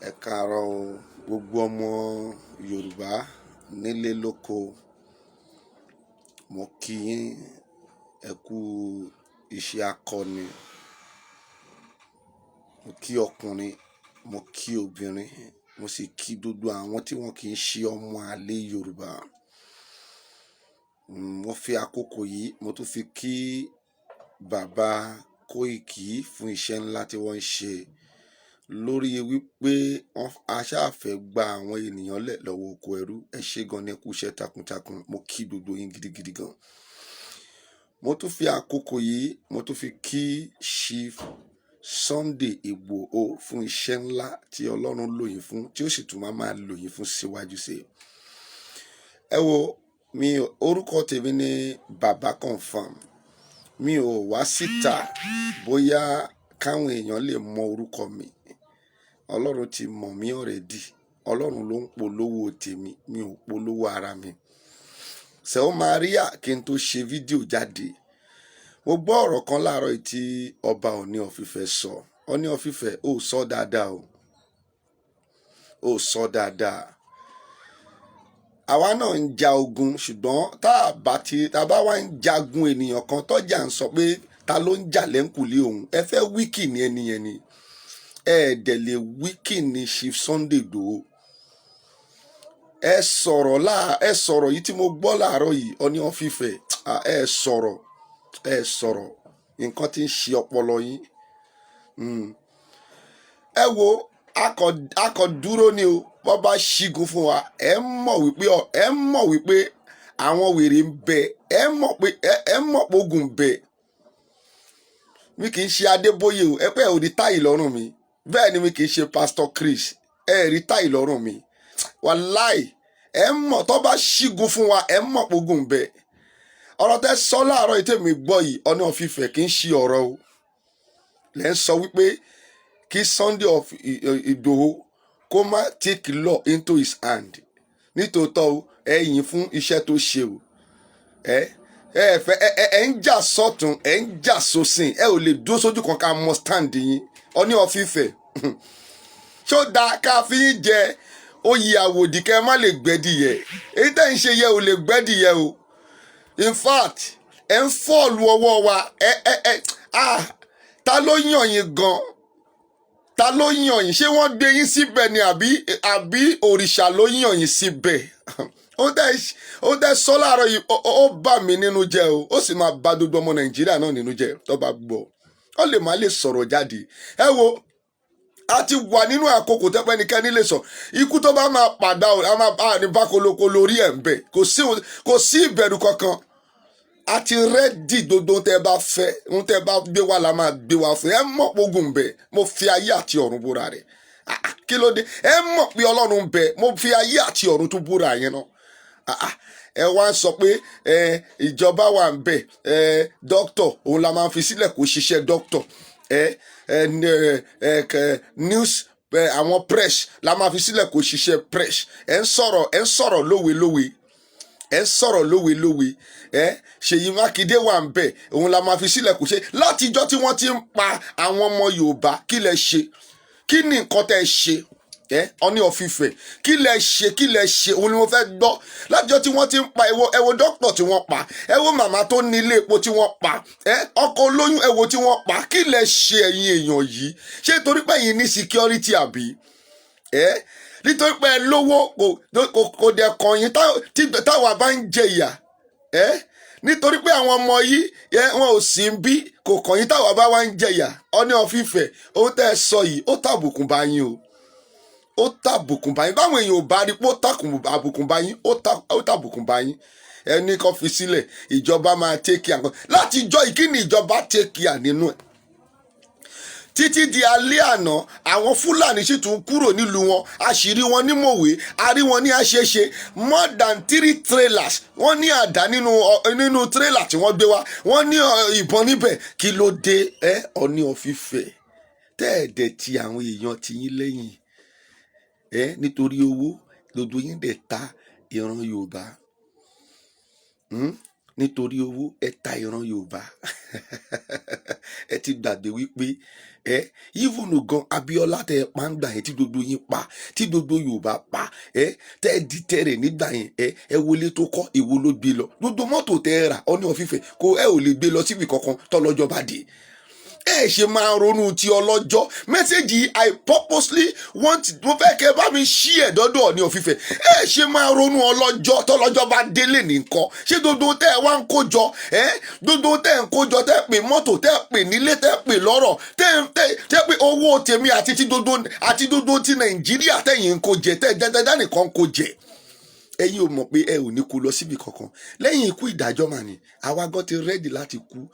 Ẹ káàárọ̀ o, gbogbo ọmọ Yorùbá nílé lóko. Mo kí yín, ẹ kú iṣẹ́ akọni. Mo kí ọkùnrin, mo kí obìnrin, mo sì kí gbogbo àwọn tí wọ́n kì í ṣe ọmọ àlè Yorùbá. Mo fi àkókò yìí, mo tún fi kí bàbá Kóìkì fún iṣẹ́ ńlá tí wọ́n ń ṣe lórí wípé wọ́n aṣáfẹ́ gba àwọn ènìyàn lẹ̀ lọ́wọ́ oko ẹrú. Ẹ ṣé gan ni, ẹ kú iṣẹ́ takuntakun. Mo kí gbogbo yín gidigidi gan. Mo tún fi àkókò yìí, mo tún fi kí Chief Sunday Igboho fún iṣẹ́ ńlá tí Ọlọ́run lò yín fún, tí ó sì tún máa máa lò yín fún síwájú sí i. Ẹ wo mi, orúkọ tèmi ní Baba Confirm. Mi ò wá síta bóyá káwọn èèyàn lè mọ orúkọ mi. Ọlọ́run ti mọ̀ mí already. Ọlọ́run ló ń polówó tèmi, mi ò polówó ara mi. Ṣé Maria kí n tó ṣe fídíò jáde. Mo gbọ́ ọ̀rọ̀ kan láàárọ̀ yìí tí ọba Ọọ̀ni of Ifẹ̀ sọ. Ọọ̀ni of Ifẹ̀, ó sọ dáadáa o. Ó sọ dáadáa. Àwa náà ń ja ogun, ṣùgbọ́n tá a bá ti tá a bá wá ń jagun, ènìyàn kan tọ́jà ń sọ pé ta ló ń jà lẹ́ńkùlé òun, ẹ fẹ́ weaken ẹni yẹn ni. Ẹ dẹ̀ lè weaken Chief Sunday Igboho. Ẹ sọ̀rọ̀ láà, ẹ sọ̀rọ̀ yìí tí mo gbọ́ láàárọ̀ yìí, Ọọ̀ni of Ifẹ̀, ẹ sọ̀rọ̀, ẹ sọ̀rọ̀. Nǹkan tí ń ṣe ọpọlọ yín. Ẹ wo, akọ dúró ni o. Wọ́n bá ṣígun fún wa, ẹ mọ̀ wípé àwọn wèrè ń bẹ. Ẹ mọ̀ pé ogun ń bẹ. Mi kì í ṣe Adébóyè o. Ẹ pẹ́ ò ní tie lọ́rùn mi. Bẹ́ẹ̀ ni mi kì í ṣe Pastor Chris. Ẹ rí tie lọ́rùn mi. Wàláì, ẹ mọ̀ tó bá ṣígun fún wa, ẹ mọ̀ pógun ń bẹ. Ọ̀rọ̀ tẹ́ sọ láàárọ̀ yìí tèmi gbọ́ yìí, Ọọ̀ni of Ifẹ̀, kì í ṣe ọ̀rọ̀ o. Lẹ́ ń sọ wípé kí Sunday of Ìgbòho kó má take law into his hand. Nítòótọ́ o, ẹ yìn fún iṣẹ́ tó ṣe o. Ẹ ẹ fẹ́ ẹ ẹ ẹ ń jà sọ́tún, ẹ ń jà sósìn, ẹ ò lè dúró sójú kan ká mọ stand yín. Ọọ̀ni of Ifẹ̀, ṣó dáa ká fi yín jẹ oyè àwòdì kẹ́ ẹ má lè gbẹ́dìyẹ? Èyí tẹ́ ń ṣe yẹ ò lè gbẹ́dìyẹ o. In fact, ẹ ń fọ́ọ̀lù ọwọ́ wa. Ẹ ẹ ẹ ah, ta ló yàn yín gan? Ta ló yàn yín? Ṣé wọ́n gbé yín síbẹ̀ ni, àbí òrìṣà ló yàn yín síbẹ̀? Ó tẹ́ sọ láàárọ̀ yìí, ó bà mí nínú jẹ́ o. Ó sì máa bà gbogbo ọmọ Nàìjíríà náà nínú jẹ́ tó bá gbọ́. Ó lè má lè sọ̀rọ̀ jáde. Ẹ wo, a ti wà nínú àkókò tẹ́pẹ́ nìkẹ́ni lè sọ ikú tó bá máa pàdá o, a máa bá ní bákoloko lórí ẹ̀ ń bẹ̀. Kò sí ìbẹ̀rù kankan. A ti ready. Gbogbo ohun tẹ́ bá fẹ́, ohun tẹ́ bá gbé wá la máa gbé wá fún ẹ. Mọ̀ pógun ń bẹ. Mo fi ayé àti ọ̀run búra rẹ̀. Ah, ah, kí ló dé? Ẹ mọ̀ pé Ọlọ́run ń bẹ. Mo fi ayé àti ọ̀run tún búra yẹn náà. Ah, ah, ẹ wá ń sọ pé ẹ ìjọba wà ń bẹ, ẹ dókítà òun la máa fi sílẹ̀ kó ṣiṣẹ́ dókítà, ẹ ẹ ẹ ẹ news, ẹ àwọn press la máa fi sílẹ̀ kó ṣiṣẹ́ press. Ẹ ń sọ̀rọ̀, ẹ ń sọ̀rọ̀ lówe lówe, ẹ ń sọ̀rọ̀ lówe lówe. Ẹ Ṣèyí Mákindé wà ń bẹ̀, òun la máa fi sílẹ̀ kó ṣe. Látijọ́ tí wọ́n ti ń pa àwọn ọmọ Yorùbá, kí lẹ ṣe? Kí ni nǹkan tẹ́ ẹ ṣe? Ẹ Ọọ̀ni of Ifẹ̀, kí lẹ ṣe? Kí lẹ ṣe? Òun ni mo fẹ́ gbọ́. Látijọ́ tí wọ́n ti ń pa, ẹ wo, ẹ wo dókítà tí wọ́n pa, ẹ wo màmá tó ní ilé epo tí wọ́n pa, ẹ ọkọ olóyún, ẹ wo tí wọ́n pa. Kí lẹ ṣe, ẹ̀yin èèyàn yìí? Ṣé torí pé ẹ̀yin ní security, àbí ẹ nítorí pé ẹ lówó, kò dẹ̀ kàn yín táwa bá ń jẹ ìyà? Ẹ nítorí pé àwọn ọmọ yìí, ẹ wọn ò sí ń bí, kò kàn yín táwa bá wá ń jẹ ìyà? Ọọ̀ni of Ifẹ̀, ohun tẹ́ ẹ sọ yìí, ó tàbùkùn bá yín o. Ó tàbùkùn bá yín. Báwọn èèyàn ò bá rí pé ó tàbùkùn bá yín, ó tàbùkùn bá yín. Ẹni kan fi sílẹ̀, ìjọba máa take care nǹkan. Láti jọ ìkíni, ìjọba take care nínú ẹ̀ títí di alẹ́ àná. Àwọn Fúlàní sì tún kúrò nílùú wọn. Àṣírí wọn ní Mòwe, a rí wọn ní àṣeṣe. More than three trailers. Wọ́n ní àdá nínú trailer tí wọ́n gbé wá. Wọ́n ní ìbọn níbẹ̀. Kí ló dé, ẹ Ọọ̀ni of Ifẹ̀, tẹ́ẹ̀dẹ̀ ti àwọn èèyàn ti yín lẹ́yìn ẹ? Nítorí owó, gbogbo yín dẹ̀ ta ìran Yorùbá. Nítorí owó, ẹ ta ìran Yorùbá. Ẹ ti gbàgbé wípé ẹ even gan Abíọ́lá tẹ ẹ pa ń gbà yẹn, tí gbogbo yín pa, tí gbogbo Yorùbá pa, ẹ tẹ ẹ di tẹrẹ nígbà yẹn, ẹ wọlé tó kọ́, èwo ló gbé lọ? Gbogbo mọ́tò tẹ ẹ rà, Ọọ̀ni of Ifẹ̀, kò ẹ ò lè gbé lọ síbi kankan tọ́lọ́jọ́ bá dé. Ẹ ṣe máa ronú ti ọlọ́jọ́. Message, I purposely want, mo fẹ́ kẹ́ bá mi ṣí ẹ̀ dọ́dọ̀ Ọọ̀ni of Ifẹ̀. Ẹ ṣe máa ronú ọlọ́jọ́, tọ́lọ́jọ́ bá délé nìkan. Ṣé gbogbo tẹ́ ẹ wá ń kó jọ, ẹ gbogbo tẹ́ ẹ ń kó jọ, tẹ́ ẹ pè mọ́tò, tẹ́ ẹ pè nílé, tẹ́ ẹ pè lọ́rọ̀, tẹ́ ẹ pè owó tèmi àti ti gbogbo àti gbogbo ti Nàìjíríà tẹ̀yìn ń kó jẹ, tẹ́ ẹ dẹ́dẹ́dá nìkan ń kó jẹ, ẹ̀yin ò mọ̀ pé ẹ ò ní kú lọ síbi kankan lẹ́yìn ikú? Ìdájọ́ mà ní. Àwa gan ti ready láti kú.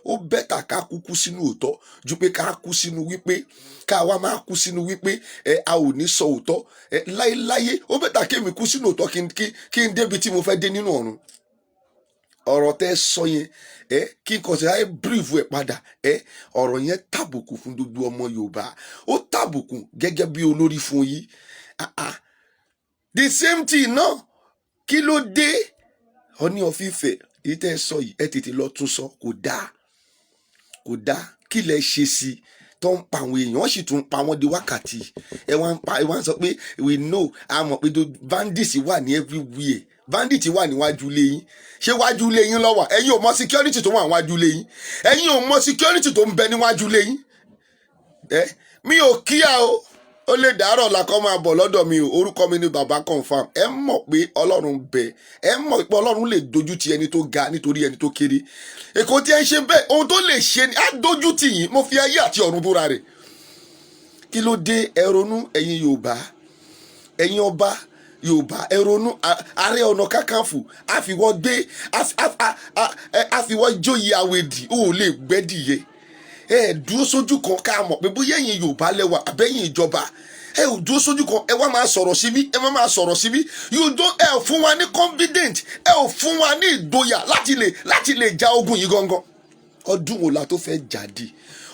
Ó better ká kúkú sínú òótọ́ ju pé ká kú sínú wípé ká wá máa kú sínú wípé ẹ a ò ní sọ òótọ́ ẹ láéláyé. Ó better kémi kú sínú òótọ́ kí n débi tí mo fẹ́ dé nínú ọ̀run. Ọ̀rọ̀ tẹ́ sọ yẹn, ẹ kí n kàn sí ayé brief ẹ padà. Ẹ ọ̀rọ̀ yẹn tàbùkù fún gbogbo ọmọ Yorùbá, ó tàbùkù gẹ́gẹ́ bí olórí fún yín. Ah ah, the same thing náà, kí ló dé? Ọọ̀ni of Ifẹ̀, èyí tẹ́ ẹ sọ yìí, ẹ tètè lọ tún sọ. Kò dáa, kò dáa. Kí lẹ ṣe sí i tó ń pa àwọn èèyàn, wọ́n sì tún pa wọ́n di wákàtí? Ẹ wá ń pa, ẹ wá ń sọ pé we know, a mọ̀ pé bandits wà ní everywhere. Bandits wà níwájú ilé yín. Ṣé wájú ilé yín ló wà? Ẹ̀yin ò mọ security tó wà níwájú ilé yín? Ẹ̀yin ò mọ security tó ń bẹ níwájú ilé yín? Ẹ mi ò kíá o. Ó lè dàárọ̀ la kọ́ máa bọ̀ lọ́dọ̀ mi o. Orúkọ mi ni Baba Confam. Ẹ mọ̀ pé Ọlọ́run bẹ, ẹ mọ̀ pé Ọlọ́run lè dojú ti ẹni tó ga nítorí ẹni tó kéré. Èkó tí ẹ ń ṣe bẹ́ẹ̀, ohun tó lè ṣe ni á dojú tì yín. Mo fi ayé àti ọ̀run búra rẹ̀. Kí ló dé? Ẹ ronú, ẹ̀yin Yorùbá, ẹ̀yin ọba Yorùbá, ẹ ronú. Ààrẹ Ọ̀nà Kakanfò, àfiwọ́ gbé, àfiwọ́ jóyè àwèdì, ó lè gbẹ́dìyẹ. Ẹ dúró sójú kan ká mọ̀ pé bóyá ẹ̀yin Yorùbá lẹ́wà àbẹ́yìn ìjọba. Ẹ ò dúró sójú kan. Ẹ wá máa sọ̀rọ̀ síbí, ẹ wá máa sọ̀rọ̀ síbí. You don't, ẹ ò fún wa ní confident, ẹ ò fún wa ní ìgboyà láti lè ja ogun yìí gangan. Ọdún wo la tó fẹ́ jáde?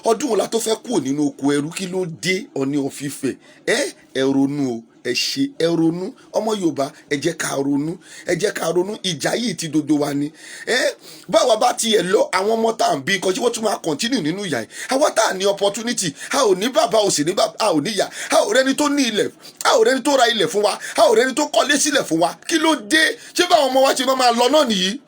Ọdún wo la tó fẹ́ kúrò nínú oko ẹrú? Kí ló dé, Ọọ̀ni of Ifẹ̀? Ẹ ronú o. Ẹ ṣe, ẹ ronú. Ọmọ Yorùbá, ẹ jẹ́ ká ronú, ẹ jẹ́ ká ronú. Ìjà yìí ti dodo wa ni. Ẹ báwa bá tiẹ̀ lọ, àwọn ọmọ tá à ń bí kọjú, wọ́n tún máa continue nínú ìyà yìí. Àwa tá à ní opportunity, a ò ní bàbá, ò sì ní bàbá, a ò ní ìyá, a ò rẹni tó ní ilẹ̀, a ò rẹni tó ra ilẹ̀ fún wa, a ò rẹni tó kọ́lé sílẹ̀ fún wa. Kí ló dé? Ṣé báwọn ọmọ wa ṣe máa lọ náà nìyí?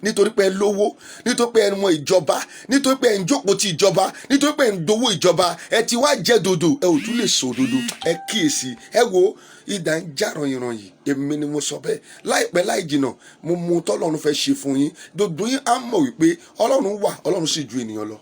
Nítorí pé ẹ lówó, nítorí pé ẹ mọ ìjọba, nítorí pé ẹ ń jókòó ti ìjọba, nítorí pé ẹ ń dowó ìjọba, ẹ ti wá jẹ dòdò, ẹ ò tún lè sọ òdodo. Ẹ kíyèsí, ẹ wo ìdá ń já rànyìnrànyìn. Èmi ni mo sọ bẹ́ẹ̀. Láìpẹ́ láì jìnà, mo mú tọ́lọ́run fẹ́ ṣe fún yín. Gbogbo yín á mọ̀ wípé Ọlọ́run wà, Ọlọ́run sì ju ènìyàn lọ.